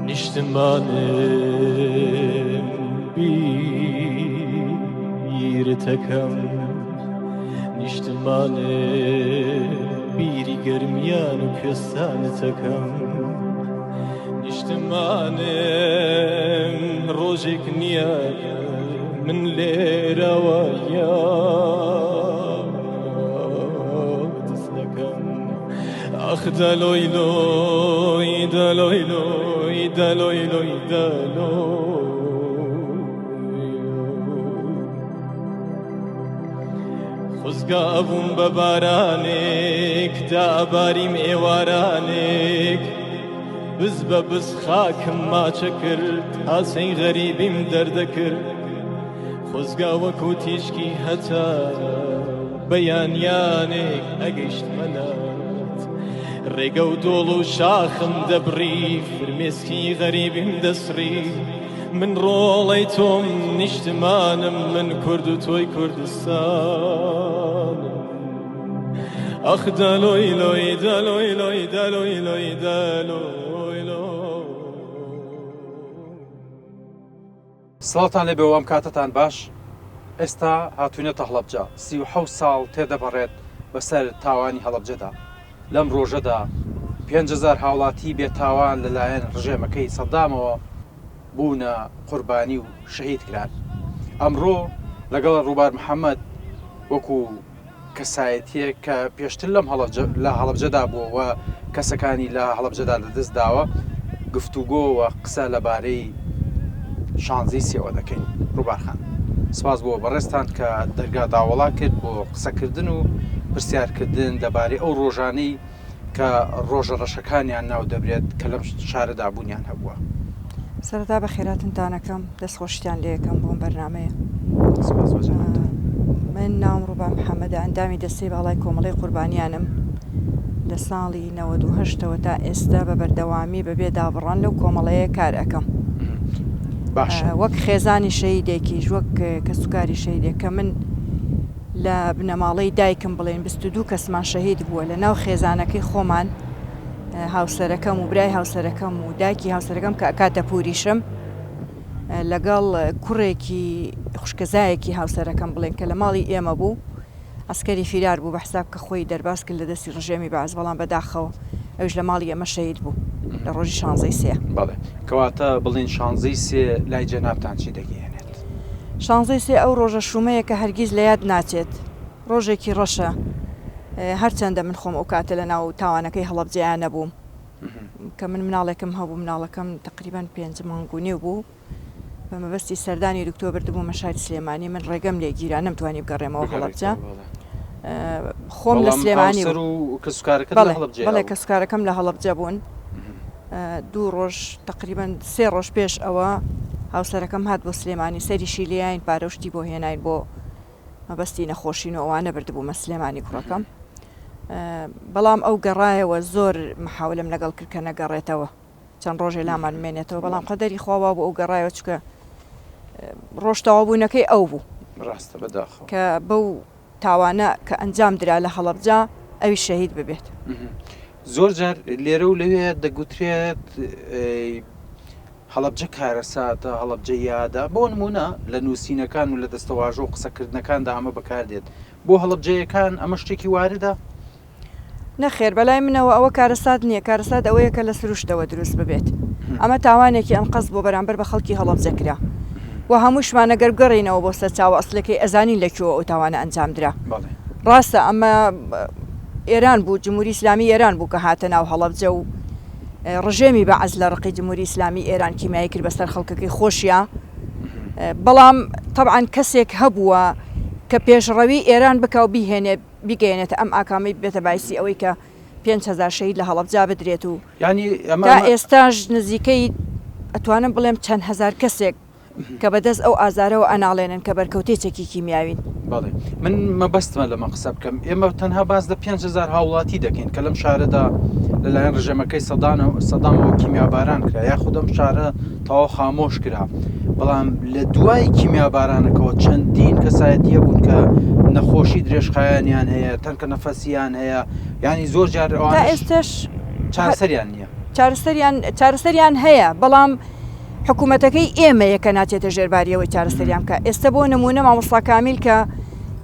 نیشتمانم بیرتەکەم نیشتمانم بیری گەرمیان و کوێستانتەکەم نیشتمانم ڕۆژێک نییە من لێرەوە یادت نەکەم ئاخ دەلۆی لۆی دەلۆی لۆی دەلۆی لۆی دەلۆی خۆزگا ئەبووم بە بارانێک داباریم ئێوارانێک بز بە بز خاکم ماچە کرد تاسەی غەریبیم دەردەکرد خۆزگا وەکو تیشکی هەتا بەیانیانێک ئەگەیشتمە لات ڕێگە و دۆڵ و شاخم دەبڕی فرمێسکی غەریبیم دەسڕی من ڕۆڵەی تۆم نیشتمانم من کورد و تۆی کوردستانم ئەخ دەلۆی لۆی دەلۆی لۆی دەلۆی لۆی دەلۆی لۆی. سڵاوتان لێبێ و ئەم کاتەتان باش ئێستا هاتوینەتە هەڵەبجە 37 ساڵ تێدەپەڕێت بەسەر تاوانی هەڵەبجەدا لەم ڕۆژەدا 5000 هاوڵاتی بێتاوان لەلایەن ڕژێمەکەی سەدامەوە بوونە قوربانی و شەهید کران. ئەمڕۆ لەگەڵ ڕووبار محەمەد وەکو کەسایەتییەک کە پێشتر لەم لە هەڵەبجەدا بووە و کەسەکانی لە هەڵەبجەدا لەدەست داوە گفتوگۆ و قسە لەبارەی شانزەی سێوە دەکەین. ڕووبار خان سپاس بۆ بەڕێزتان کە دەرگا داوەڵا کرد بۆ قسەکردن و پرسیارکردن لەبارەی ئەو ڕۆژانەی کە ڕۆژە ڕەشەکانیان ناو دەبرێت کە لەم شارەدا بوونیان هەبووە. سەرەتا بەخێراتنتان ئەکەم دەستخۆشیتان لێ ئەکەم بۆم بەرنامەیە. سپاس بۆ جەنابتان. من ناوم ڕووبا محەمەدە ئەندامی دەستەی باڵای کۆمەڵەی قوربانیانم لە ساڵی 98 ەوە تا ئێستا بە بەردەوامی بەبێ دابڕان لەو کۆمەڵەیە کار ئەکەم. باشە. وەک خێزانی شەهیدێکیش وەک کەسوکاری شەهیدێک کە من لە بنەماڵەی دایکم بڵێین 22 کەسمان شەهید بووە لە ناو خێزانەکەی خۆمان هاوسەرەکەم و برای هاوسەرەکەم و دایکی هاوسەرەکەم کە ئەکاتە پوریشم لەگەڵ کوڕێکی خوشکەزایەکی هاوسەرەکەم بڵێن کە لە ماڵی ئێمە بوو عسکەری فیرار بوو بە حساب کە خۆی دەرباز کرد لە دەستی ڕژێمی بەعس بەڵام بەداخەوە ئەویش لە ماڵی ئێمە شەهید بوو لە ڕۆژی شانزەی سێ. بەڵێ کەواتە بڵێین شانزەی سێ لای جەنابتان چی دەگەیەنێت؟ شانزەی سێ ئەو ڕۆژە شوومەیە کە هەرگیز لە یاد ناچێت، ڕۆژێکی ڕەشە، هەرچەندە من خۆم ئەو کاتە لە ناو تاوانەکەی هەڵەبجەیا نەبووم، کە من مناڵێکم هەبوو، مناڵەکەم تەقریبەن پێنج مانگ و نیو بوو، بە مەبەستی سەردانی دکتۆر بردبوومە شاری سلێمانی، من ڕێگەم لێ گیرا نەمتوانی بگەڕێمەوە هەڵەبجە. خۆم لە سلێمانی بەڵێ کەسوکارەکەم لە هەڵەبجە بوون. دوو ڕۆژ تقریبان سێ ڕۆژ پێش ئەوە هاوسەرەکەم هات بۆ سلێمانی سەریشی لێین پارە شتی بۆ هێناین بۆ مەبەستی نەخۆشین و ئەوانە بردبوومە سلێمانی کوڕەکەم بەڵام ئەو گەڕایەوە زۆر محاولم لەگەڵ کرد کە نەگەڕێتەوە چەند ڕۆژێ لامان بمێنێتەوە بەڵام قەدەری خوا وابوو ئەو گەڕایەوە چونکە ڕۆژ تەواوبوونەکەی ئەو بوو ڕاستە بەداخەوە کە بەو تاوانە کە ئەنجام درا لە هەڵەبجە ئەوی شەهید ببێت. زۆر جار لێرە و لەوێ دەگوترێت هەڵەبجە کارەساتە، هەڵەبجە یادە، بۆ نموونە لە نووسینەکان و لە دەستەواژە و قسەکردنەکاندا ئەمە بەکاردێت. بۆ هەڵەبجەیەکان ئەمە شتێکی واردە؟ نەخێر بەلای منەوە ئەوە کارەسات نییە، کارەسات ئەوەیە کە لە سروشتەوە دروست ببێت. ئەمە تاوانێکی ئەنقەست بۆ بەرامبەر بە خەڵکی هەڵەبجە کرا و هەمووشمان ئەگەر بگەڕێینەوە بۆ سەرچاوە ئەسڵیەکەی ئەزانین لە کوێوە ئەو تاوانە ئەنجام درا. ڕاستە ئەمە ئێران بوو، جمهوری ئیسلامی ئێران بوو کە هاتە ناو هەڵەبجە و ڕژێمی بەعس لە ڕقی جمهوری ئیسلامی ئێران کیمیایی کرد بەسەر خەڵکەکەی خۆشیا. بەڵام تەبعەن کەسێک هەبووە کە پێشڕەوی ئێران بکا و بیهێنێ بیگەیەنێتە ئەم ئاکامەی ببێتە بایسی ئەوەی کە 5000 شەهید لە هەڵەبجە بدرێت و تا ئێستاش نزیکەی ئەتوانم بڵێم چەند هەزار کەسێک کە بەدەست ئەو ئازارەوە ئەناڵێنن کە بەرکەوتەی چەکی کیمیاوین. بەڵێ من مەبەستمە لەمە قسە بکەم ئێمە تەنها باس لە 5000 هاوڵاتی دەکەین کە لەم شارەدا لەلایەن ڕژێمەکەی سەدامەوە کیمیاباران کرا یاخود ئەم شارە تەواو خامۆش کرا بەڵام لە دوای کیمیابارانەکەەوە چەندین کەسایەتی هەبوون کە نەخۆشی درێژخایەنیان هەیە تەنکە نەفەسیان هەیە ینی زۆر جار تا ئێستش چارەسەریان نییە. چارەسەریان چارەسەریان هەیە بەڵام حکوومەتەکەی ئێمەیە کە ناچێتە ژێرباریەوەی چارەسەریان بکە ئێستا بۆ نمونە مامۆستا کامیل کە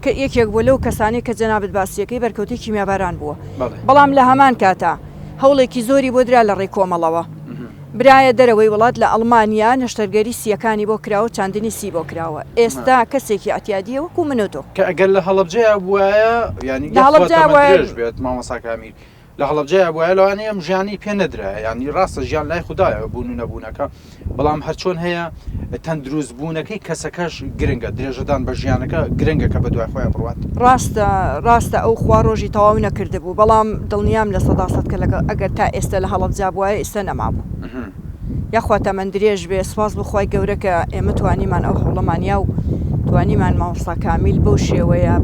کە یەکێک بوو لەو کەسانی کە جەنابت باسیەکەی بەرکەوتەی کیمیاباران بووە بەڵام لە هەمان کاتا هەوڵێکی زۆری بۆ درا لە ڕێی کۆمەڵەوە برایە دەرەوەی وڵات لە ئەڵمانیا نەشتەرگەری سییەکانی بۆ کراوە چاندنی سی بۆ کراوە ئێستا کەسێکی ئەتیادیە وەکو من و تۆ. کە ئەگەر لە هەڵەبجەیا بوایە یانی لە هەڵەبجە بوایە درێژ بێت مامۆستا کامیل لە هەڵەبجەیا بوایە لەوانەیە ئەم ژیانەی پێ نەدرایە یانی ڕاستە ژیان لای خودایە بوون و نەبوونەکە بەڵام هەرچۆن هەیە تەندروست بوونەکەی کەسەکەش گرنگە درێژەدان بە ژیانەکە گرنگە کە بەدوای خۆیان بڕوات. ڕاستە ڕاستە ئەو خوا ڕۆژی تەواو نەکردبوو بەڵام دڵنیام 100% کە لەگەڵ ئەگەر تا ئێستا لە هەڵەبجە بوایە ئیستا نەمابوو یاخوا تەمەن درێژ بێ سوپاس بۆ خوای گەورە کە ئێمە توانیمان ئەو هەوڵەمان یا و توانیمان مامۆستا کامیل بەو شێوەیە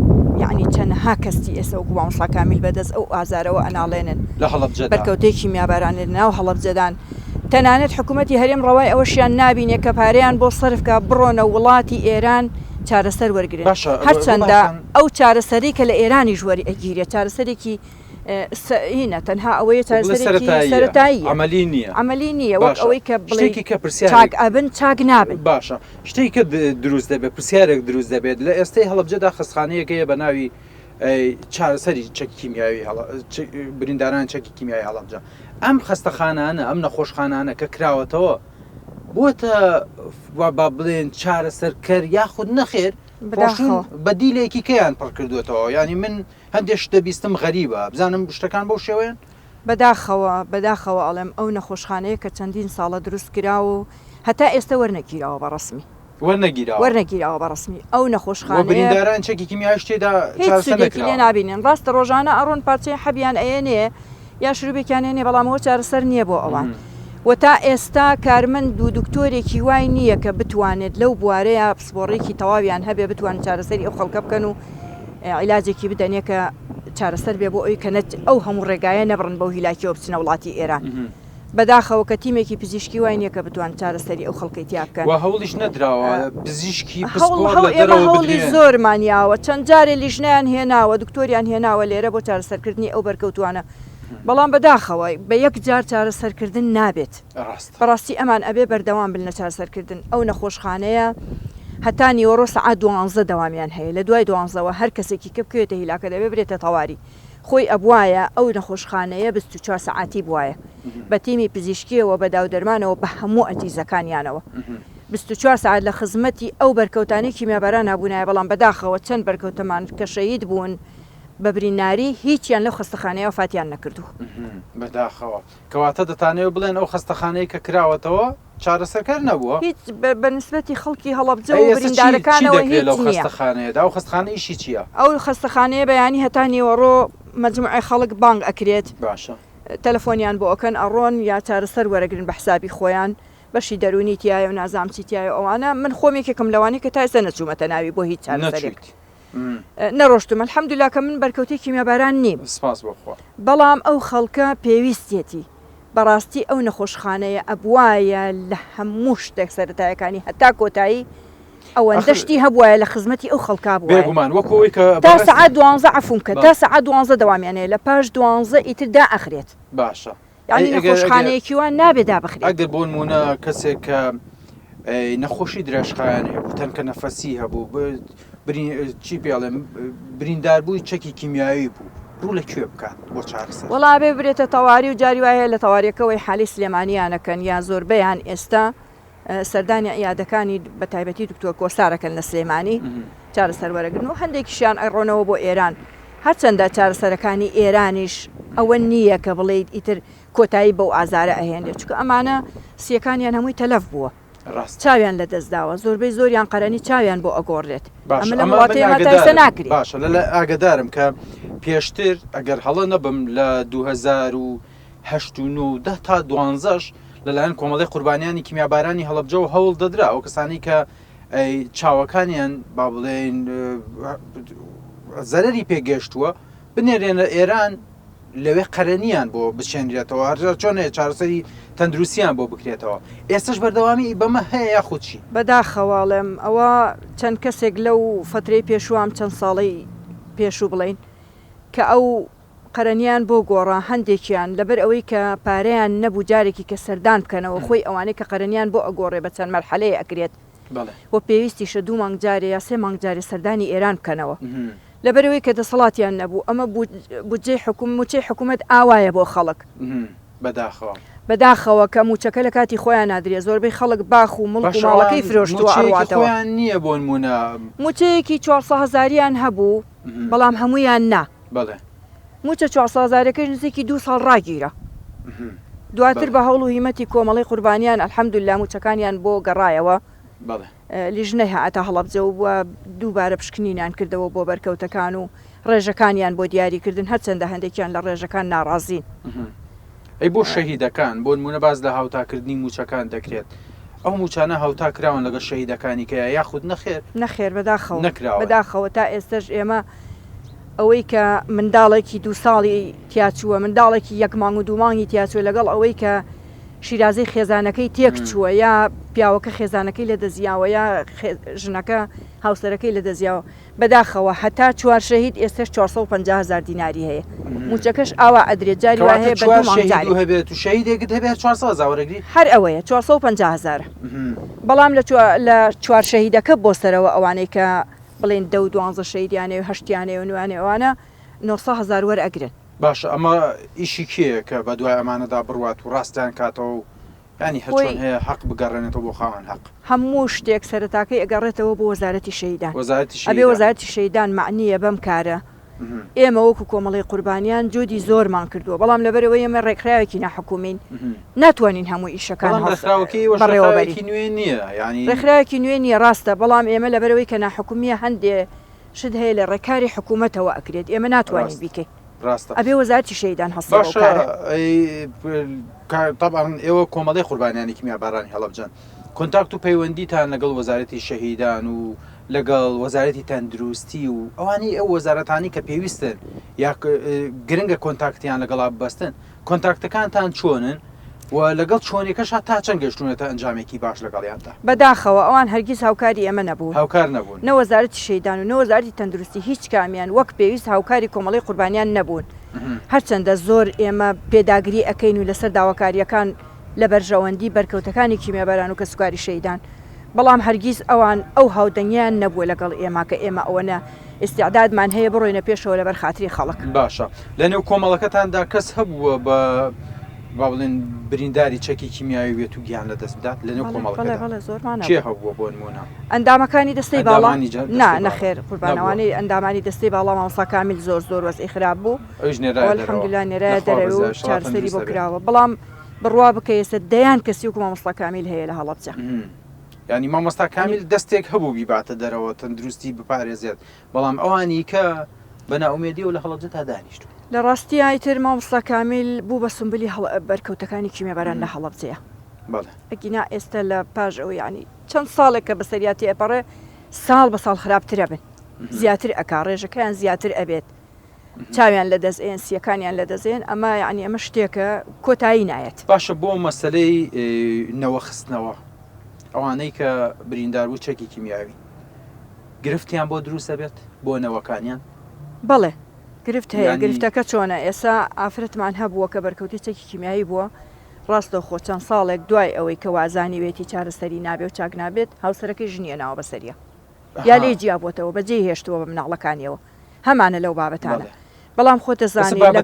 یعنی چەنەها کەستی ئێستا وەکو مامۆستا کامیل بەدەست ئەو ئازارەوە ئەناڵێنن لە هەڵەبجەدا بەرکەوتەی کیمیاباران لە ناو هەڵەبجەدان تەنانەت حکوومەتی هەرێم ڕەوای ئەوەشیان نابینێ کە پارەیان بۆ سەرف کا بڕۆنە وڵاتی ئێران چارەسەر وەرگرن باشە هەرچەندە ئەو چارەسەرەی کە لە ئێرانیش وەری ئەگیرێ چارەسەرێکی هینە تەنها ئەوەیە چارەسەرێکی سەرەتاییە عەمەلی نییە عەمەلی نییە وەک ئەوەی کە بڵێی شتێکی کە پرسیارێک چاک ئەبن چاک نابن باشە شتێکی کە دروست دەبێت پرسیارێک دروست دەبێت لە ئێستەی هەڵەبجەدا خەستخانەیەک هەیە بە ناوی چارەسەری چەکی کیمیاوی برینداران چەکی کیمیای هەڵەبجە ئەم خەستەخانانە ئەم نەخۆشخانانە کە کراوەتەوە بووەتە با بڵێن چارەسەرکەر یاخود نەخێر بەداخەوە بەدیلێکی کەیان پڕ کردوێتەوە ینی من هەندێک شت دەبیستم غەریبە بزانم شتەکان بەو شێوەیەن؟ بەداخەوە بەداخەوە ئەڵێم ئەو نەخۆشخانەیە کە چەندین ساڵە دروست کراوە و هەتا ئێستە وەرنەگیراوە بە ڕەسمی. وەرنەگیراوە؟ وەرنەگیراوە بە ڕەسمی ئەو وە نەخۆشخانەیە. برینداران چەکی کیمیاییش تێدا هیچ چارەسەر سوودێکی لێ نەکراوە؟ نابینن ڕاستە ڕۆژانە ئەڕۆن پارچەی حەبیان ئەیەنێ یا شروبێکیان ئەیەنێ بەڵام ئەوە چارەسەر نییە بۆ ئەوان و تا ئێستا کارمەند و دکتۆرێکی وای نییە کە بتوانێت لەو بوارەیا پسپۆڕێکی تەواویان هەبێ بتوانن چارەسەری ئەو خەڵکە بکەن و عیلاجێکی بدەنێ کە چارەسەر بێ بۆ ئەوی کە نەت ئەو هەموو ڕێگایە نەبڕن بەو هیلاکیەوە بچنە وڵاتی ئێران بەداخەوە کە تیمێکی پزیشکی وای نییە کە بتوان چارەسەری ئەو خەڵکەی تیا بکەن. وە هەوڵیش نەدراوە پزیشکی هەوڵ پسپۆڕ هەو لە ئێمە دەرەوە هەوڵی بدرێن؟ زۆرمان یاوە چەند جارێ لیژنەیان هێناوە دکتۆریان هێناوە لێرە بۆ چارەسەرکردنی ئەو بەرکەوتوانە بەڵام بەداخەوە بە یەک جار چارەسەرکردن نابێت. ڕاستە. بەڕاستی ئەمان ئەبێ بەردەوام بن لە چارەسەرکردن ئەو نەخۆشخانەیە هەتا نیوەڕۆ سەعات دوانزە دەوامیان هەیە لە دوای دوانزەوە هەر کەسێکی کە بکەوێتە هیلاکە دەبێ برێتە تەواری خۆی ئەبوایە ئەو نەخۆشخانەیە 24 سەعاتی بوایە بە تیمی پزیشکیەوە بە داودەرمانەوە بە هەموو ئەجیزەکانیانەوە 24 سەعات لە خزمەتی ئەو بەرکەوتانەی کیمیاباران بوونایە بەڵام بەداخەوە چەند بەرکەوتەمان کە شەهید بوون بە بریناری هیچیان لەو خەستەخانەیە وەفاتیان نەکردوو. بەداخەوە. کەواتە دەتانەوێت بڵێن ئەو خەستەخانەی کە کراوەتەوە چارەسەرکەر نەبووە؟ هیچ بە نسبەتی خەڵکی هەڵەبجە ئەی و ئێستا چی چی بریندارەکانەوە دەکرێت هیچ لەو نییە. خەستەخانەیەدا؟ ئەو خەستەخانە ئیشی چییە؟ ئەو خەستەخانەیە بەیانی هەتا نیوەڕۆ مەجموعەی خەڵک بانگ ئەکرێت باشە. تەلەفۆنیان بۆ ئەکەن ئەڕۆن یا چارەسەر وەرەگرن بە حسابی خۆیان بەشی دەروونی تیایە و نازانم چی تیایە و ئەوانە من خۆم یەکێکم لەوانەی کە تا ئێستا نەچوومەتە ناوی بۆ هیچ چارەسەرێک. نەچوویت. نەڕۆشتوم الحمدللە کە من بەرکەوتەی کیمیاباران نیم. سپاس بۆ خوا. بەڵام ئەو خەڵکە پێویستیەتی. بەڕاستی ئەو نەخۆشخانەیە ئەبوایە لە هەموو شتێک سەرەتایەکانی هەتا کۆتایی ئەوەندە ئەخر شتی هەبوایە لە خزمەتی ئەو خەڵکا بوایە. بێگومان وەکو ئەوەی کە تا بەڕێزت سەعات دوانزە عەفوم کە بەڵێ. تا سەعات دوانزە دەوامیان هەیە لە پاش دوانزە ئیتر دائەخرێت. باشە. یانی ئەی ئەگەر ئەگەر نەخۆشخانەیەکی وا نابێ دابخرێت. ئەگەر بۆ نموونە کەسێک کە نەخۆشی درێژخایەن هەبوو تەنکە نەفەسی هەبوو چی پێڵێم برینداربووی چەکی کیمیاوی بوو ڕوو لە کوێ بکات بۆ چارەسەر؟ وەڵا ئەبێ برێتە تەواری و جاری وایە لە تەواریەکەوەی حالی سلێمانیانەکەن یا زۆربەیان ئێستا سەردانی عیادەکانی بە تایبەتی دکتۆر کۆسارەکەن لە سلێمانی چارەسەر وەرەگرن و هەندێکیشیان ئەڕۆنەوە بۆ ئێران هەرچەندە چارەسەرەکانی ئێرانیش ئەوە نییە کە بڵێیت ئیتر کۆتایی بەو ئازارە ئەهێنێت چونکە ئەمانە سیەکانیان هەمووی تەلەف بووە ڕاستە. چاویان لەدەست داوە زۆربەی زۆریان قەرەنی چاویان بۆ ئەگۆڕرێت باشە ئەمە لەم ئەمە من وڵاتەی ئێمە تا ئێستا ئاگەدارم ناکرێ. باشە لە لە ئاگەدارم کە پێشتر ئەگەر هەڵە نەبم لە 2008 و 9 و دە تا دوانزەش لەلایەن کۆمەڵەی قوربانیانی کیمیابارانی هەڵەبجەوە هەوڵ دەدرا ئەو کەسانی کە چاوەکانیان با بڵێین زەرەری پێگەشتووە بنێرێنە ئێران لەوێ قەرەنیان بۆ بچێنرێتەوە هەرجا چۆن هەیە چارەسەری تەندروستیان بۆ بکرێتەوە ئێستش بەردەوامی بەمە هەیە یاخود چی؟ بەداخەوە ئەڵێم ئەوە چەند کەسێک لەو فەترەی پێشوام چەند ساڵەی پێشوو بڵێین کە ئەو. قەرەنیان بۆ گۆڕا هەندێکیان لەبەر ئەوەی کە پارەیان نەبوو جارێکی کە سەردان بکەنەوە خۆی ئەوانەی کە قەرەنیان بۆ ئەگۆڕێ بە چەند مەرحەلەیە ئەکرێت و پێویستیشە دوو مانگ جارێ یا سێ مانگ جارێ سەردانی ئێران بکەنەوە لەبەرئەوەی کە دەسەڵاتیان نەبوو ئەمە بودجەی حکوم موچەی حکومەت ئاوایە بۆ خەڵک. بەداخەوە. بەداخەوە کە موچەکە لە کاتی خۆیان نادرێ زۆربەی خەڵک باخ و مڵک و ماڵەکەی فرۆشتووە ئەڕواتەوە. خۆیان نییە بۆ نموونە. موچەیەکی 400 هەزاریان هەبوو بەڵام هەموویان نا. بەڵێ. موچە 400 هەزارەکەش نزیکی دوو ساڵ ڕاگیرا. دواتر بە هەوڵ و هیمەتی کۆمەڵەی قوربانیان الحمدللە موچەکانیان بۆ گەڕایەوە. بەڵێ. لیژنەی هاتە هەڵەبجە و دووبارە پشکنینیان کردەوە بۆ بەرکەوتەکان و ڕێژەکانیان بۆ دیاریکردن، هەرچەندە هەندێکیان لە ڕێژەکان ناڕازین. ئەی بۆ شەهیدەکان، بۆ نموونە باس لە هاوتاکردنی مووچەکان دەکرێت، ئەو مووچانە هاوتا کراون لەگەڵ شەهیدەکانی کەیا یاخود نەخێر؟ نەخێر بەداخەوە نەکراون. بەداخەوە تا ئێستەش ئێمە ئەوەی کە منداڵێکی دوو ساڵی تیاچووە، منداڵێکی یەک مانگ و دوو مانگی تیاچووە لەگەڵ ئەوەی کە شیرازەی خێزانەکەی تێک چووە یا پیاوەکە خێزانەکەی لە دەستیاوە یا ژنەکە هاوسەرەکەی لە دەستیاوە بەداخەوە هەتا چوار شەهید ئێستش 450 هزار دیناری هەیە موچەکەش ئاوا ئەدرێت جاری وا هەیە بە دوو مانگ جارێک هەبێت و شەهیدێکت هەبێت 400 هزار وەرەگری هەر ئەوەیە 450 هزار بەڵام لە لە چوار شەهیدەکە بۆ سەرەوە ئەوانەی کە بڵێن دە و دوانزە شەهیدیانەیە و هەشتیانەیە و نوانەیە ئەوانە 900 هزار وەرئەگرن. باشە ئەمە ئیشی کێیە کە بە دوای ئەمانەدا بڕوات و ڕاستیان کاتەوە و یانی هەر چۆن هەیە حەق بگەڕێنێتەوە بۆ خاوەن حەق؟ هەموو شتێک سەرەتاکەی ئەگەڕێتەوە بۆ وەزارەتی شەهیدان. وەزارەتی ئەبێ شەهیدان. وەزارەتی شەهیدان مەعنییە بەم کارە. ئێمە وەکو کۆمەڵەی قوربانیان جودی زۆرمان کردووە، بەڵام لەبەرئەوەی ئێمە ڕێکخراوێکی ناحکومین ناتوانین هەموو ئیشەکان بەڵام هەڵس ڕێکخراوەکەی ئێوەش بەڕێوە بەرین. ڕێکخراوێکی نوێ نییە یانی. ڕێکخراوێکی نوێ نییە ڕاستە، بەڵام ئێمە لەبەرئەوەی کە ناحکومییە هەندێ شت هەیە لە ڕێکاری حکوومەتەوە ئەکرێت ئێمە ناتوانین ڕاست. بیکەین. ڕاستە. ئەبێ وەزارەتی شەهیدان هەستێ بەو باشە کارە. تەبعەن ئێوە کۆمەڵەی قوربانیانی کیمیابارانی هەڵەبجەن کۆنتاکت و پەیوەندیتان لەگەڵ وەزارەتی شەهیدان و لەگەڵ وەزارەتی تەندروستی و ئەوانەی ئەو وەزارەتانی کە پێویستن یا گرنگە کۆنتاکتیان لەگەڵا ببەستن کۆنتاکتەکانتان چۆنن و لەگەڵ چۆنیەکەشا تا چەند گەشتوونەتە ئەنجامێکی باش لەگەڵیاندا؟ بەداخەوە ئەوان هەرگیز هاوکاری ئێمە نەبوون. هاوکار نەبوون. نە وەزارەتی شەهیدان و نە وەزارەتی تەندروستی هیچ کامیان وەک پێویست هاوکاری کۆمەڵەی قوربانیان نەبوون. هەرچەندە زۆر ئێمە پێداگری ئەکەین و لەسەر داواکارییەکان لە بەرژەوەندی بەرکەوتەکانی کیمیاباران و کەسوکاری شەهیدان، بەڵام هەرگیز ئەوان ئەو هاودەنگییان نەبووە لەگەڵ ئێمە کە ئێمە ئەوەنە ئیستیعدادمان هەیە بڕۆینە پێشەوە لەبەر خاتری خەڵک. باشە لەنێو کۆمەڵەکەتاندا کەس هەبووە بە با بڵێن برینداری چەکی کیمیاوی بێت و گیان لەدەست بدات لەنێو بەڵێ بەڵێ کۆمەڵەکەدا بەڵێ زۆرمان کێ هەبوو. هەبووە بۆ نموونە؟ ئەندامەکانی دەستەی باڵا؟ ئەندامانی جە نا دەستەی باڵا نەخێر قوربان نەبووە. ئەوانەی ئەندامانی دەستەی باڵا مامۆستا کامیل زۆر زۆر وەزعی خراپ بوو ئەویش نێرایە ئەوە دەرەوە الحمدللە نێرایە لەخوا دەرەوە و بەزیاد ئیشەڵا چارەسەری تەندروست بۆ دەبێت. کراوە بەڵام بڕوا بکە ئێستا دەیان کەسی وەکو مامۆستا کامیل هەیە لە هەڵەبجە. یانی مامۆستا کامیل دەستێک هەبوو بیباتە دەرەوە تەندروستی بپارێزێت بەڵام ئەوانی کە بە نائومێدیەوە لە هەڵەبجە تا دانیشتوون. لە ڕاستیا ئیتر مامۆستا کامیل بوو بە سومبلی بەرکەوتەکانی کیمیاباران لە هەڵەبجەیە. بەڵێ. ئەگینا ئێستا لە پاش ئەو یانی چەند ساڵێک کە بەسەریا تێئەپەڕێ ساڵ بە ساڵ خراپتر ئەبن زیاتر ئەکا ڕێژەکەیان زیاتر ئەبێت. چاویان لە دەست ئێن سیەکانیان لە دەست ئێن ئەمە یعنی ئەمە شتێکە کۆتایی نایەت. باشە بۆ مەسەلەی نەوە خستنەوە ئەوانەی کە بریندار بوو چەکی کیمیاوی گرفتیان بۆ دروست ئەبێت بۆ نەوەکانیان؟ بەڵێ گرفت هەیە گرفتەکە چۆنە ئێسا ئافرەتمان هەبووە کە بەرکەوتەی چەکی کیمیایی بووە ڕاستەوخۆ چەند ساڵێک دوای ئەوەی کە وازانیوێتی چارەسەری نابێ و چاک نابێت هاوسەرەکەی ژنی ئەناوە بەسەریا یا لێی جیابووەتەوە بەجێی هێشتووە بە مناڵەکانیەوە هەمانە لەو بابەتانە بەڵام خۆت دەزانی لە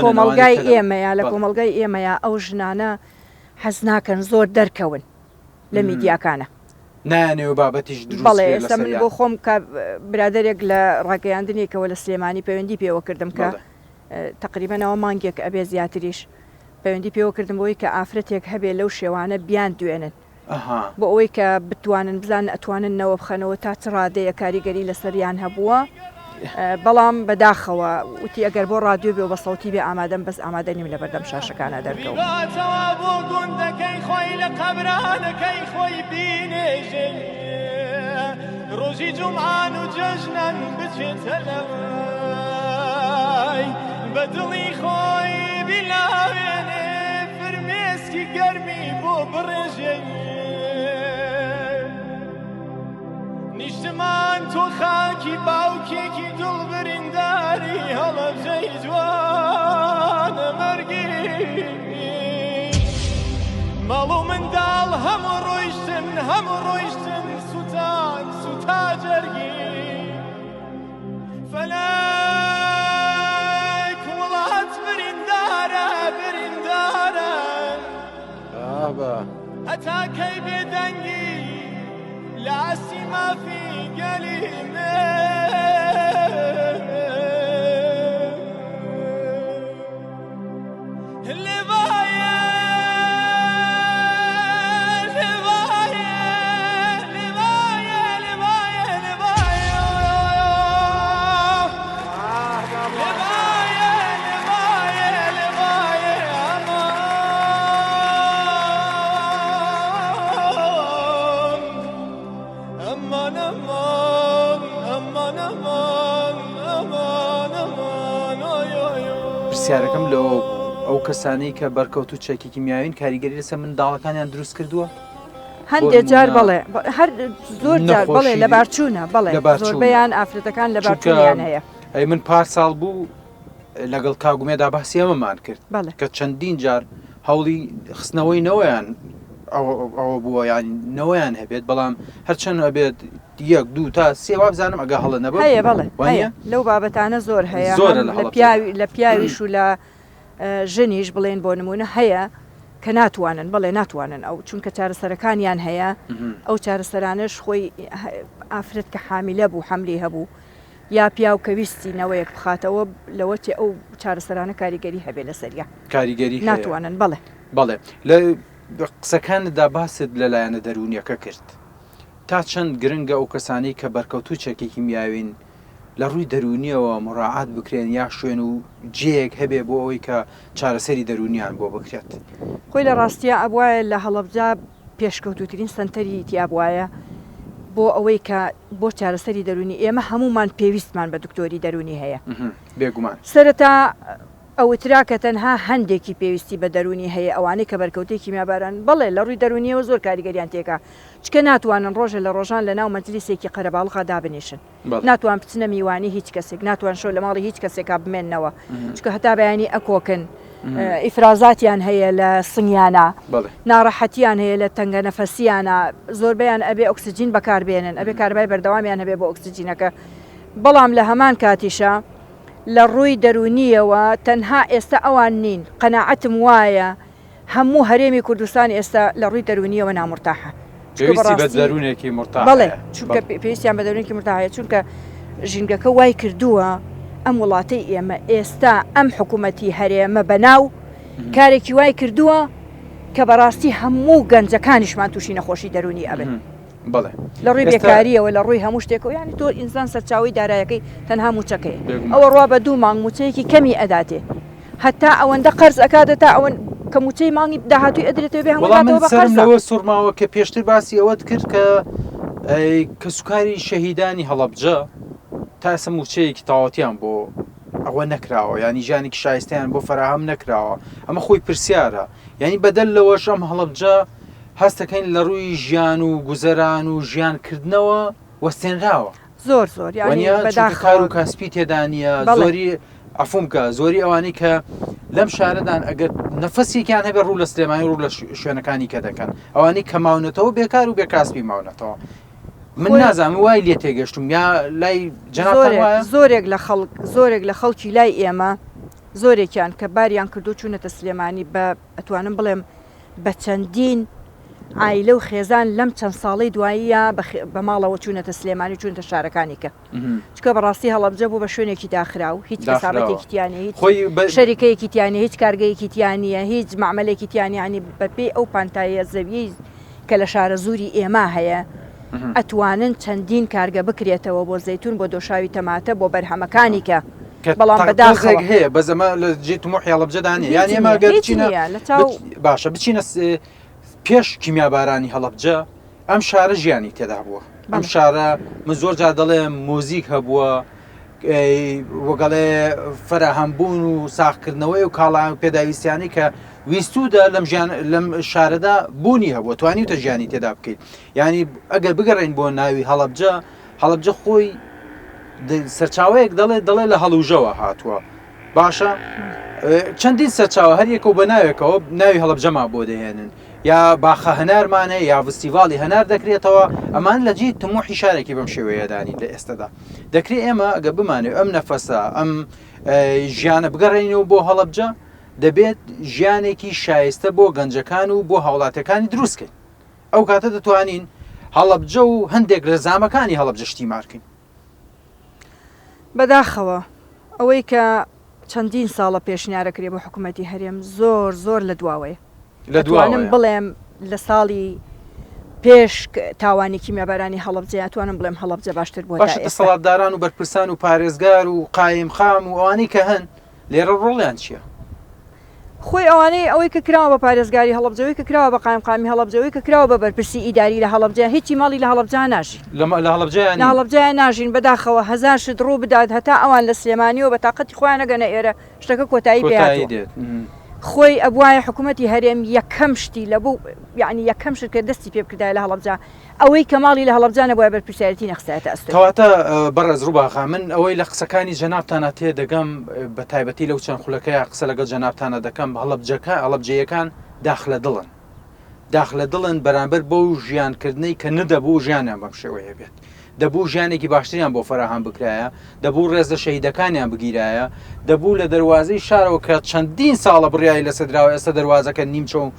کۆمەڵگای ئێمەیە لە کۆمەڵگای ئێمەیە ئەو ژنانە حەز ناکەن زۆر دەرکەون لە میدیاکانە. نایانەوێ بابەتیش دروست بەڵێ ئێستا من بۆ خۆم کە برادەرێک لە ڕاگەیاندنێکەوە لە سلێمانی پەیوەندی پێوە کردم کە تقریبا ئەوە مانگێک ئەبێ زیاتریش پەیوەندی پێوە کردم بۆی کە ئافرەتێک هەبێ لەو شێوانە بیان دوێنن بۆ ئەوەی کە بتوانن بزانن ئەتوانن نەوە بخەنەوە تا چ ڕادەیە کاریگەری لەسەریان هەبووە بەڵام بەداخەوە وتی ئەگەر بۆ ڕادیۆ بێ و بە سەوتی بێ ئامادەم بەس ئامادە نیم لەبەردەم شاشەکانا دەرکەوم. بیباتەوە بۆ گوندەکەی خۆی لە قەبرانەکەی خۆی بینێژێ ڕۆژی جومعان و جەژنان بچێتە لای بە دڵی خۆی بیلاوێنێ فرمێسکی گەرمی بۆ بڕێژێ. نیشتمان تۆ خاکی باوکێکی دڵ برینداری هەڵەبجەی جوانە مەرگی ماڵ و منداڵ هەموو ڕۆیشتن هەموو ڕۆیشتن سوتان سوتا جەرگی فەلەک وڵات بریندارە بریندارە بابە. هەتا کەی بێدەنگی لە ئاستی مافی گەلی من؟ لێڤایە لێڤایە لێڤایە لێڤایە لێڤایە لێڤایە لێڤایە لێڤایە ئەمان ئەمان ئەمان ئەمان ئەمان ئەمان ئەمان ئای ئای ئای. پرسیارەکەم لەوە بوو ئەو کەسانەی کە بەرکەوتوو چەکی کیمیاوین کاریگەری لەسەر منداڵەکانیان دروست کردووە؟ بۆ هەندێ جار نموونە بەڵێ هەر زۆر جار بەڵێ نەخۆشی لەبارچوونە بەڵێ لەبارچوونە زۆربەیان ئافرەتەکان چونکە لەبارچوونیان هەیە. ئەی من پار ساڵ بوو لەگەڵ کاک ئومێدا باسی ئەمەمان کرد بەڵێ. کە چەندین جار هەوڵی خستنەوەی نەوەیان ئەوە بووە یان نەوەیان هەبێت بەڵام هەرچەند هەبێت یەک دوو تا سێ وابزانم ئەگە هەڵە نەبم هەیە بەڵێ هەیە وانە لەو بابەتانە زۆر هەیە زۆرە هەم لە لە هەڵەبجەدا پیاوی لە پیاویش و لە ژنیش بڵێن بۆ نمونە هەیە کە ناتوانن بەڵێ ناتوانن ئەو چونکە چارەسەرەکانیان هەیە ئەو چارەسەرانەش خۆی ئافرەت کە حامیلە بوو حەملی هەبوو یا پیاو کە ویستی نەوەیەک بخاتەوە لەوە چێ ئەو چارەسەرانە کاریگەری هەبێ لەسەریا کاریگەری هەیە ناتوانن بەڵێ. بەڵێ لە قسەکانتدا باست لە لایەنە دەروونیەکە کرد تا چەند گرنگە ئەو کەسانەی کە بەرکەوتوو چەکی کیمیاوین لە ڕووی دەروونیەوە مڕاعات بکرێن یا شوێن و جێیەک هەبێ بۆ ئەوەی کە چارەسەری دەروونیان بۆ بکرێت؟ خۆی لە ڕاستیا ئەبوایە لە هەڵەبجە پێشکەوتووترین سەنتەری تیا بوایە بۆ ئەوەی کە بۆ چارەسەری دەروونی ئێمە هەموومان پێویستمان بە دکتۆری دەروونی هەیە. بێگومان. سەرەتا ئەوترا کە تەنها هەندێکی پێویستی بە دەروونی هەیە ئەوانەی کە بەرکەوتەی کیمیاباران بەڵێ لە ڕووی دەروونیەوە زۆر کاریگەریان تێکا چکە ناتوانن ڕۆژێ لە ڕۆژان لە ناو مەجلیسێکی قەرەباڵغا دابنیشن ناتوان بچنە میوانی هیچ کەسێک ناتوان شەو لە ماڵی هیچ کەسێکا بمێننەوە چکە هەتا بەیانی ئەکۆکن ئیفرازاتیان هەیە لە سنگیانە ناڕەحەتیان هەیە لە تەنگە نەفەسیانە زۆربەیان ئەبێ ئۆکسجین بەکاربێنن ئەبێ کاربای بەردەوامیان هەبێ بۆ ئۆکسجینەکە بەڵام لە هەمان کاتیشە لە ڕووی دەروونیەوە تەنها ئێستا ئەوان نین قەناعەتم وایە هەموو هەرێمی کوردستان ئێستا لە ڕووی دەروونیەوە نامورتاحە چونکە پێویستی بە بەڕاستی دەروونێکی مورتاح بەڵێ هەیە. چونکە بەڵێ. پێویستیان بە دەروونێکی مورتاح هەیە چونکە ژینگەکە وای کردووە ئەم وڵاتەی ئێمە ئێستا ئەم حکوومەتی هەرێمە بەناو کارێکی وای کردووە کە بەڕاستی هەموو گەنجەکانیشمان تووشی نەخۆشی دەروونی ئەبن. بەڵێ. لە ڕووی ئێستا بێکارییەوە لە ڕووی هەموو شتێکەوە یانی تۆ ئینسان سەرچاوەی دارایەکەی تەنها مووچەکەیە بێگومان. ئەوە ڕوا بە دوو مانگ مووچەیەکی کەمی ئەداتێ هەتا ئەوەندە قەرز ئەکات هەتا ئەوەن کە مووچەی مانگی داهاتووی ئەدرێتەوە بێ هەمووی وەڵا من داتەوە بە سەرم قەرزە. لەوە سوڕماوە کە پێشتر باسی ئەوەت کرد کە کەسوکاری شەهیدانی هەڵەبجە تا ئێستا مووچەیەکی تەواوەتیان بۆ ئەوە نەکراوە یانی ژیانێکی شایستەیان بۆ فەراهەم نەکراوە ئەمە خۆی پرسیارە یانی بەدەر لەوەش ئەم هەڵەبجە هەستەکەین لە ڕووی ژیان و گوزەران و ژیان کردنەوە وەستێنراوە. زۆر زۆر یانی وەنیە چونکە بەداخەوە. کار و کاسپی تێدا نییە بەڵێ. زۆری عەفوم بکە زۆری ئەوانەی کە لەم شارەدان ئەگەر نەفەسێکیان هەبێ ڕوو لە سلێمانی ڕوو لە شوێنەکانی کە دەکەن ئەوانەی کە ماونەتەوە بێکار و بێکاسپی ماونەتەوە من خۆی نازانم وای لێ تێگەشتم یا لای جەنابتان زۆرێک وایە؟ زۆرێک لە خەڵک زۆرێک لە خەڵکی لای ئێمە زۆرێکیان کە باریان کردو چوونەتە سلێمانی بە ئەتوانم بڵێم بە چەندین عایلە و خێزان لەم چەند ساڵەی دواییە بە ماڵەوە چوونەتە سلێمانی و چوونەتە شارەکانی کە چونکە بەڕاستی هەڵەبجە بوو بە شوێنێکی داخراو هیچ کەسابەتێکی تیا نییە هیچ شەریکەیەکی تیا نییە هیچ کارگەیەکی تیا نییە هیچ مەعمەلێکی تیا نییە یانی بەپێی ئەو پانتاییە زەویەی کە لە شارەزووری ئێمە هەیە ئەتوانن چەندین کارگە بکرێتەوە بۆ زەیتون بۆ دۆشاوی تەماتە بۆ بەرهەمەکانی کە کە بەڵام تۆزێک بەداخەوە هەیە بەس ئەمە لە جێ تموحی هەڵەبجەدا نییە هیچ یان ئێمە نییە گەر هیچ بچینە نییە لە چاو باشە بچینە پێش کیمیابارانی هەڵەبجە ئەم شارە ژیانی تێدا بووە ئەم بەڵێ. شارە من زۆر جار دەڵێم مۆزیک هەبووە. وەگەڵێ فەراهەمبوون و ساغکردنەوەی و کاڵا و پێداویستیانەی کە ویستوودە لەم ژیان لەم شارەدا بوونی هەبووە توانیوتە ژیانی تێدا بکەیت یعنی ئەگەر بگەڕێین بۆ ناوی هەڵەبجە هەڵەبجە خۆی سەرچاوەیەک دەڵێ دەڵێ لە هەڵوژەوە هاتووە باشە چەندین سەرچاوە هەر یەکە و بە ناوێکەوە ناوی هەڵەبجەمان بۆ دەهێنن یا باخە هەنارمان هەیە یا ڤستیڤاڵی هەنار دەکرێتەوە ئەمان لە جێی تموحی شارێکی بەم شێوەیەدانین لە ئێستەدا دەکرێت ئێمە ئەگە بمانێت ئەم نەفەسە ئەم ژیانە بگەڕێنەوە بۆ هەڵەبجە دەبێت ژیانێکی شایستە بۆ گەنجەکان و بۆ هاوڵاتەکانی دروستکەین ئەو کاتە دەتوانین هەڵەبجە و هەندێک لە زامەکانی هەڵەبجە شتیمارکەین. بەداخەوە ئەوەی کە چەندین ساڵە پێشنیارەکرێ بۆ حکوومەتی هەرێم زۆر زۆر لە دواوەیە دەتوانم بڵێم لە ساڵی پێش تاوانی کیمیابارانی هەڵەبجە ئەتوانم بڵێم هەڵەبجە باشتر بووە باشە دەسەڵاتداران و بەرپرسان و پارێزگار و قایمقام و ئەوانەی کە هەن لێرە ڕۆڵیان چییە؟ خۆی ئەوانەی ئەوەی کە کراوە بە پارێزگاری هەڵەبجە ئەوەی کە کراوە بە قایمقامی هەڵەبجە ئەوەی کە کراوە بە بەرپرسی ئیداری لە هەڵەبجە هیچی ماڵی لە هەڵەبجە ناژین. لە لە هەڵەبجەیا لە نین. هەڵەبجەیا ناژین بەداخەوە هەزار شت ڕوو بدات هەتا ئەوان لە سلێمانیەوە بە تاقەتی خۆیان نەگەنە ئێرە شتەکە کۆتایی پێ کۆتایی هاتووە. دێت. خۆی ئەبوایە حکوومەتی هەرێم یەکەم شتی لە بۆ یانی یەکەم شت کە دەستی پێ بکردایە لە هەڵەبجە ئەوەی کە ماڵی لە هەڵەبجە نەبوایە بەرپرسیارێتی نەخستایەتە ئەستۆی. کەواتە بەڕێز ڕوباخان من ئەوەی لە قسەکانی جەنابتانا تێدەگەم بە تایبەتی لەو چەند خولەکەیا قسە لەگەڵ جەنابتانا دەکەم هەڵەبجەکە هەڵەبجەیەکان داخ لە دڵن داخ لە دڵن بەرامبەر بەو ژیان کردنەی کە نەدەبوو ژیانیان بەم شێوەیە بێت دەبوو ژیانێکی باشتریان بۆ فەراهەم بکرایە دەبوو ڕێز لە شەهیدەکانیان بگیرایە دەبوو لە دەروازەی شارەوە کە چەندین ساڵە بڕیاری لەسەر دراوە ئێستا دەروازەکە نیمچە و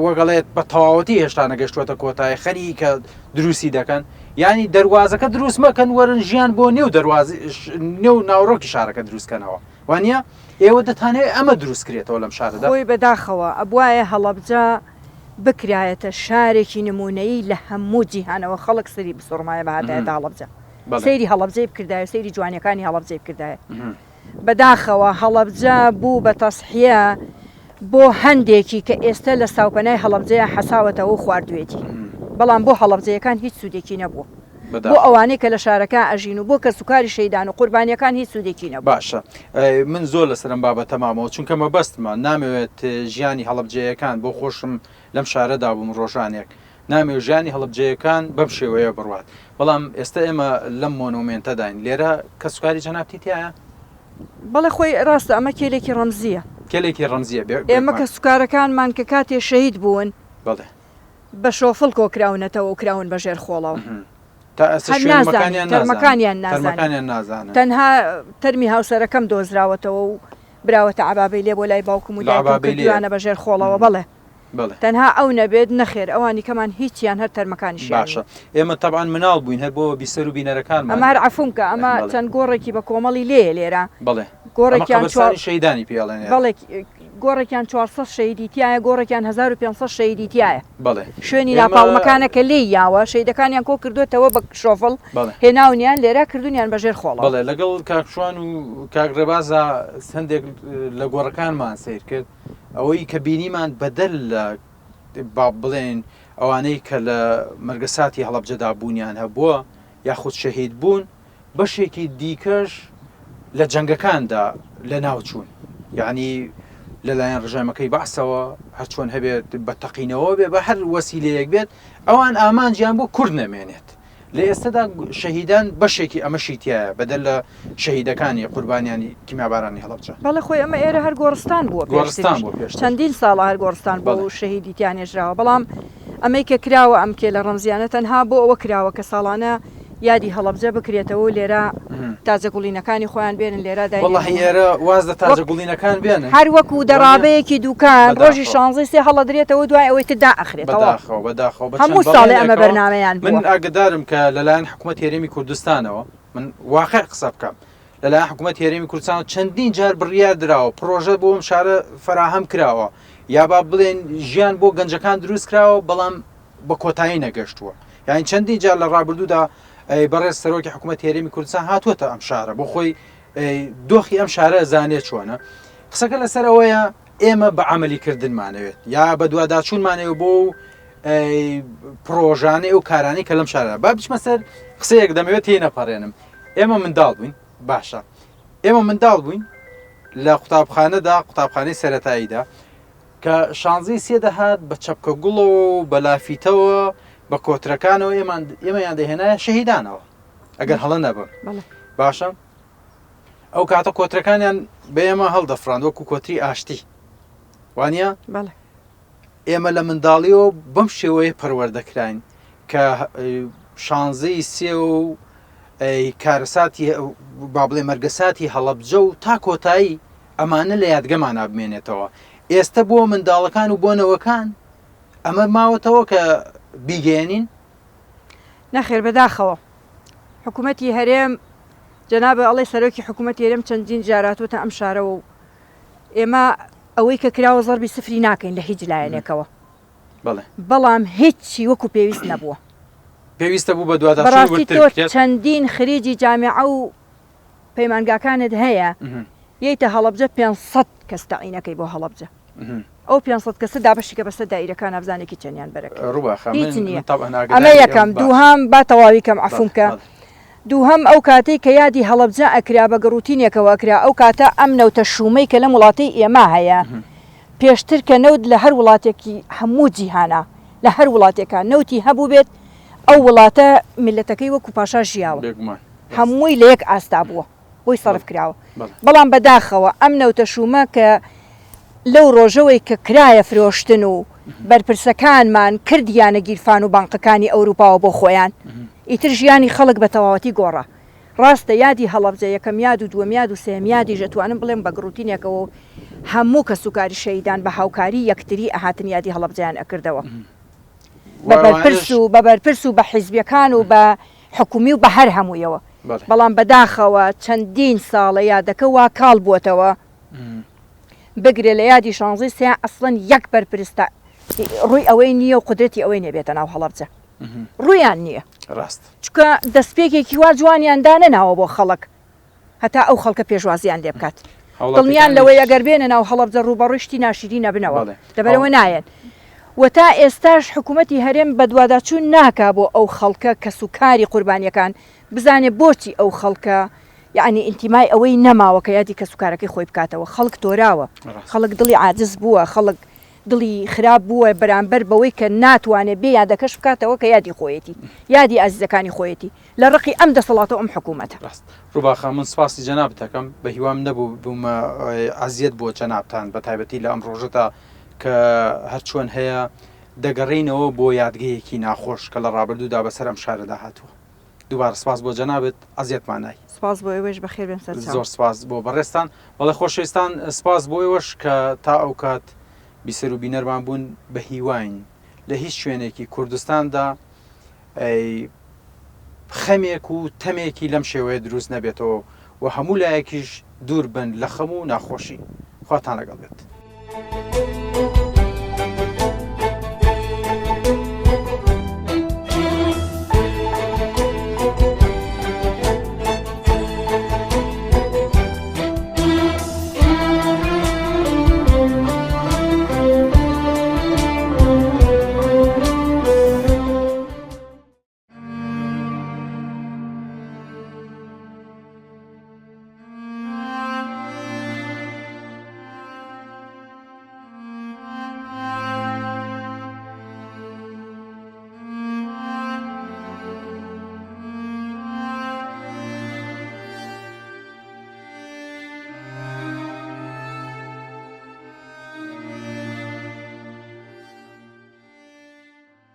وەک ئەڵێت بە تەواوەتی هێشتا نەگەشتووەتە کۆتایی خەریکە دروستی دەکەن یانی دەروازەکە دروست مەکەن وەرن ژیان بۆ نێو دەرواز نێو ناوڕۆکی شارەکە دروستکەنەوە وانە ئێوە دەتانەوێت ئەمە دروست کرێتەوە لەم شارەدا خۆی بەداخەوە ئەبوایە هەڵەبجە بکرایەتە شارێکی نمونەیی لە هەموو جیهانەوە خەڵک سەری بسوڕمایە بهاتایەتە هەڵەبجە سەیری هەڵەبجەی بکردایە سەیری جوانیەکانی هەڵەبجەی بکردایە بەداخەوە هەڵەبجە بوو بە تەسحیە بۆ هەندێکی کە ئێستە لە ساوپەنای هەڵەبجەیا حەساوەتەوە و خواردوێتی بەڵام بۆ هەڵەبجەیەکان هیچ سوودێکی نەبووە بۆ ئەوانەی کە لە شارەکە ئەژین و بۆ کەسوکاری شەیدان و قوربانیەکان هیچ سوودێکی نەبوو. باشە من زۆر لەسەر ئەم بابەتە مامەوە چونکە مەبەستمە نامەوێت ژیانی هەڵەبجەیەکان بۆ خۆشم لەم شارەدا بووم ڕۆژانێک نامەوێت ژیانی هەڵەبجەیەکان بەم شێوەیە بڕوات بەڵام ئێستا ئێمە لەم مۆنۆمێنتەداین لێرە کەسوکاری جەنابتی تیایە؟ بەڵێ خۆی ڕاستە ئەمە کێلێکی ڕەمزییە. کێلێکی ڕەمزییە بێ ئێمە کەسوکارەکانمان کە کاتێ شەهید بوون بەڵێ. بە شۆفڵ کۆکراونەتەوە و کراون بە ژێر خۆڵەوە. تا ئێستا هەر شوێن نازانین مەکانیان نازانن. تەرمەکانیان نازانین. تەرمەکانیان نازانن. تەنها تەرمی هاوسەرەکەم دۆزراوەتەوە و براوەتە عەبابەیلێ بۆ لای باوکم و لە دایکم عەبابەیلێ. کردوویانە بە ژێر خۆڵەوە بەڵێ. بەڵێ. تەنها ئەو نەبێت نەخێر ئەوانی کەمان هیچیان هەر تەرمەکانیشیان باشە ئێمە تەبعەن مناڵ بووین هەر بۆ بیسەر و بینەرەکانمان. ئەمە هەر عەفوم کە ئەمە بەڵێ. چەند گۆڕێکی بە کۆمەڵی لێیە لێرە. بەڵێ ئەمە گۆڕێکیان چوار قەبرسانی شەهیدانی پێ ئەڵێن ئێرە. بەڵێ گۆڕێکیان 400 شەهیدی تیایە گۆڕێکیان 1500 شەهیدی تیایە. بەڵێ شوێنی ئێمە ناپاڵمەکانە کە لێی یاوە شەهیدەکانیان کۆ کردووەتەوە بە شۆفڵ بەڵێ. هێناونیان لێرە کردوونیان بە ژێر خۆڵەوە. بەڵێ لەگەڵ کاک شوان و کاک ڕێبازا هەندێک لە گۆڕەکانمان سەیر کرد. ئەوەی کە بینیمان بەدەر لە با بڵێین ئەوانەی کە لە مەرگەساتی هەڵەبجەدا بوونیان هەبووە یاخود شەهید بوون بەشێکی دیکەش لە جەنگەکاندا لە ناوچوون یعنی لەلایەن ڕژێمەکەی بەعسەوە هەرچۆن هەبێت بە تەقینەوە بێ بە هەر وەسیلەیەک بێت ئەوان ئامانجیان بۆ کورد نەمێنێت لە ئێستەدا شەهیدان بەشێکی ئەمەشی تیایە بەدەر لە شەهیدەکانی قوربانیانی کیمیابارانی هەڵەبجە. بەڵێ خۆی ئەمە ئێرە هەر گۆڕستان بووە گۆڕستان بووە پێشتر. چەندین ساڵە هەر گۆڕستان بووە و شەهیدی تیا نێژراوە بەڵام ئەمەی کە کراوە ئەم کێلە ڕەمزیانە تەنها بۆ ئەوە کراوە کە ساڵانە یادی هەڵەبجە بکرێتەوە و لێرە تاجە گوڵینەکانی خۆیان بێنن لێرە داینێن. وەڵاهی ئێرە واز لە تاجە گوڵینەکان بێنن. هەر وەکوو دەڕابەیەکی دووکان ڕۆژی شانزەی سێ هەڵەدرێتەوە دوای ئەوەی تر دائەخرێتەوە. بەداخەوە بەداخەوە بە چەند هەموو ساڵێ ئەمە بەڵێنێکەوە بەرنامەیان من بووە. ئاگەدارم کە لەلایەن حکوومەتی هەرێمی کوردستانەوە من واقع قسە بکەم لەلایەن حکوومەتی هەرێمی کوردستان چەندین جار بڕیار دراوە پڕۆژە بۆ ئەم شارە فەراهەم کراوە یا با بڵێن ژیان بۆ گەنجەکان دروست کراوە بەڵام بە کۆتایی نەگەشتووە یانی چەندین جار لە ڕابردوودا بەڕێز سەرۆکی حکوومەت هەرێمی کوردستان هاتووەتە ئەم شارە بۆ خۆی دۆخی ئەم شارە زانێت چۆنە قسەکە لەسەر ئەوەیە ئێمە بە عملی کردنمانەوێت یا بە دوواداچوونمانەوە بۆ پرۆژانەی ئەو کارانی کە لەم شارە با بچمە سەر قسەیەک دەمەوێت تێ نەپەڕێنم ئێمە منداڵ بووین. باشە ئێمە منداڵ بووین لە قوتابخانەدا قوتابخانەی سەتاییدا کە شانزەی سێ دەهات بە چەپکە گوڵەوە و بە لافیتەوە بە کۆترەکانەوە ئێمان ئێمەیان دەهێنایە شەهیدانەوە ئەگەر هەڵە نەبم باشە ئەو کاتە کۆترەکانیان بە ئێمە هەڵدەفراند وەکو کۆتری ئاشتی وانە ئێمە لە منداڵیەوە بەم شێوەیە پەروەردەکراین کە شانزەی سێ و کارەساتی با بڵێ مەرگەساتی هەڵەبجە و تا کۆتایی ئەمانە لە یادگەمانا بمێنێتەوە ئێستە بۆ منداڵەکان و بۆ نەوەکان ئەمە ماوەتەوە کە بیگەیەنین؟ نەخێر بەداخەوە حکوومەتی هەرێم جەنابە ئەڵێ سەرۆکی حکوومەتی هەرێم چەندین جار هاتووەتە ئەم شارەوە و ئێمە ئەوەی کە کراوە زەربی سفری ناکەین لە هیچ لایەنێکەوە بەڵام هیچی وەکو پێویست نەبووە. پێویستە بوو بەدواداچوون بەڕاستی وردتر تۆ بکرێت. چەندین خریجی جامیعە و پەیمانگاکانت هەیە یەیتە هەڵەبجە 500 کەس تەعینەکەی بۆ هەڵەبجە ئەو 500 کەسە دابەشیکە بەسەر دایرەکانا بزانێکی چەندیان بەرەکەی ڕوباخە هیچ من نییە من تەبعەن ئەمە ئاگاداری یەکەم ئەم باشە دووهەم با تەواوی کەم بەڵێ عەفوم کە بەڵێ دووهەم ئەو کاتەی کە یادی هەڵەبجە ئەکرا بە گڕوتینێکەوە ئەکرا ئەو کاتە ئەم نەوتە شوومەی کە لەم وڵاتەی ئێمە هەیە پێشتر کە نەوت لە هەر وڵاتێکی هەموو جیهانا لە هەر وڵاتێکا نەوتی هەبووبێت ئەو وڵاتە میللەتەکەی وەکو پاشا ژیاوە بێگومان ڕاستە. هەمووی لە یەک ئاستا بووە بۆی سەرف بەڵێ کراوە بەڵێ. بەڵام بەداخەوە ئەم نەوتە شوومە کە لەو ڕۆژەوەی کە کرایە فرۆشتن و بەرپرسەکانمان کردیانە گیرفان و بانقەکانی ئەوروپاوە بۆ خۆیان ئیتر ژیانی خەڵک بە تەواوەتی گۆڕا ڕاستە یادی هەڵەبجە یەکەم یاد و دووەم یاد و سێیەم یادیش ئەتوانم بڵێم بە گڕوتینێکەوە و هەموو کەسوکاری شەهیدان بە هاوکاری یەکتری ئەهاتن یادی هەڵەبجەیان ئەکردەوە بە بەرپرس و بە بەرپرس و بە حیزبیەکان و بە حکومی و بە هەر هەموویەوە بەڵام بەداخەوە چەندین ساڵە یادەکە وا کاڵ بووەتەوە بگرە لە یادی شانزەی سێ ئەسڵەن یەک بەرپرس تا ڕووی ئەوەی نییە و قودرەتی ئەوەی نیە بێتە ناو هەڵەبجە ڕوویان نییە ڕاست چونکە دەستپێکێکی وا جوانیان دانەناوە بۆ خەڵک هەتا ئەو خەڵکە پێشوازیان لێ بکات دڵنیان لەوەی ئەگەر بێنە ناو هەڵەبجە ڕووبەڕووی شتی ناشیرین ئەبنەوە لەبەرئەوە نایەن و تا ئێستاش حکوومەتی هەرێم بەدواداچوون ناکا بۆ ئەو خەڵکە کەسوکاری قوربانیەکان بزانێ بۆچی ئەو خەڵکە یەعنی ئینتیمای ئەوەی نەماوە کە یادی کەسوکارەکەی خۆی بکاتەوە خەڵک تۆراوە خەڵک دڵی عاجز بووە خەڵک دڵی خراپ بووە بەرامبەر بەوەی کە ناتوانێ بێ یادەکەش بکاتەوە کە یادی خۆیەتی یادی ئازیزەکانی خۆیەتی لە ڕقی ئەم دەسەڵاتە و ئەم حکوومەتە. ڕاست ڕوبا خان من سپاسی جەنابت ئەکەم بە هیوام نەبوو بوومە ئەزیەت بۆ جەنابتان بە تایبەتی لە ئەم ڕۆژەدا کە هەرچۆن هەیە دەگەڕێینەوە بۆ یادگەیەکی ناخۆش کە لە ڕابردوودا بەسەر ئەم شارەدا هاتووە دووبارە سپاس بۆ جەنابت ئەزیەتمان نای. سپاس بۆ ئێوەیش بەخێر بێن سەرچاو. زۆر سپاس بۆ بەڕێزتان. بەڵێ خۆشەویستان سپاس بۆ ئێوەش کە تا ئەو کات بیسەر و بینەرمان بوون بە هیواین لە هیچ شوێنێکی کوردستاندا خەمێک و تەمێکی لەم شێوەیە دروست نەبێتەوە و هەموو لایەکیش دوور بن لە خەم و ناخۆشی. خواتان لەگەڵ بێت.